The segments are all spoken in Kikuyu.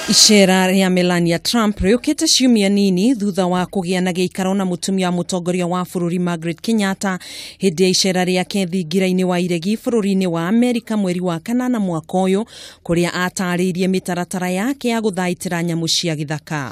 Icera rĩa Melania Trump rĩũkĩte ciumia nini thutha wa kũgĩa na gĩikaro na mũtumia wa mũtongoria wa bũrũri Margaret Kenyatta hĩndĩ ya icera rĩake thingira-inĩ wa iregi bũrũri-inĩ wa Amerika mweri wa kanana mwaka ũyũ, kũrĩa atarĩirie mĩtaratara yake ya gũthaitĩra nyamũ cia gĩthaka.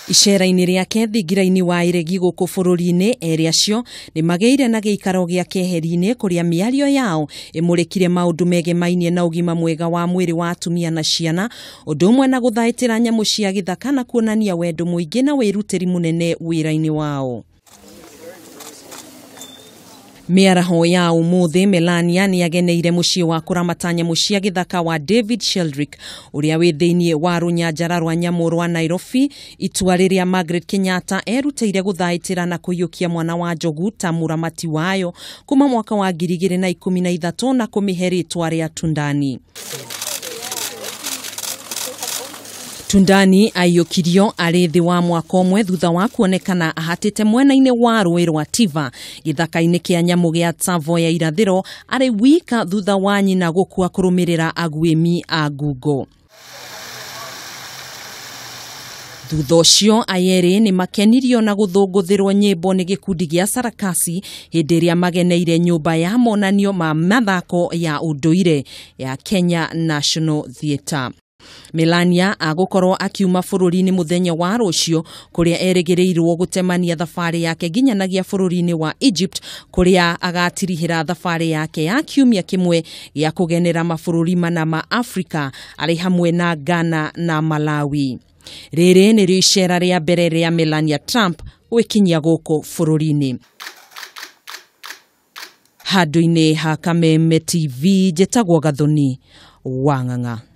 Icera-inĩ rĩake thingira-inĩ wa iregi gũkũ bũrũri-inĩ, erĩ acio nĩ magĩire na gĩikaro gĩa keheri-inĩ kũrĩa mĩario yao ĩmũrĩkire maũndũ megemainie na ũgima mwega wa mwĩrĩ wa atumia na ciana, ũndũ ũmwe na gũthaitĩra nyamũ cia gĩthaka na kuonania wendo mũingĩ na wĩrutĩri mũnene wĩra-inĩ wao. Mĩaraho ya ũmũthĩ, Melania nĩ ageneire mũciĩ wa kũramata nyamũ cia gĩthaka wa David Sheldrick ũrĩa wĩ thĩinĩ wa rũnyanjara rwa nyamũ rwa Nairobi, itua rĩrĩa Margaret Kenyatta erutĩire gũthaitĩra na kũiyũkia mwana wa njogu ta mũramati wayo kuma mwaka wa 2013 na kũmĩhe rĩtwa rĩa Tundani. Tundani aiyũkirio arĩ thĩ wa mwaka ũmwe thutha wa kuonekana ahatĩte mwena-inĩ wa rũĩ rwa Tiva gĩthaka-inĩ kĩa nyamũ gĩa Tsavo ya irathĩro arĩ wika thutha wa nyina gũkua kũrũmĩrĩra aguĩmi a ngungo. Thutha ũcio ayerĩ nĩ makenirio na gũthũngũthĩrwo nyĩmbo nĩ gĩkundi gĩa sarakasi hĩndĩ ĩrĩa mageneire nyũmba ya monanio ma mathako ya ũndũire ya Kenya National Theatre. Melania agũkorwo akiuma bũrũri-inĩ mũthenya wa rũciũ kũrĩa erĩgĩrĩirwo gũtemania thabarĩ yake nginyanagia bũrũri-inĩ wa Egypt kũrĩa agatirihĩra thabarĩ yake ya kiumia kĩmwe gĩa kũgenera mabũrũri mana ma Afrika arĩ hamwe na Ghana na Malawi. Rĩrĩ nĩrĩo icera rĩa mbere rĩa Melania Trump gwĩkinyia gũkũ bũrũri-inĩ. Handũ-inĩ ha Kameme TV njĩtagwo Gathoni wa Ng'ang'a.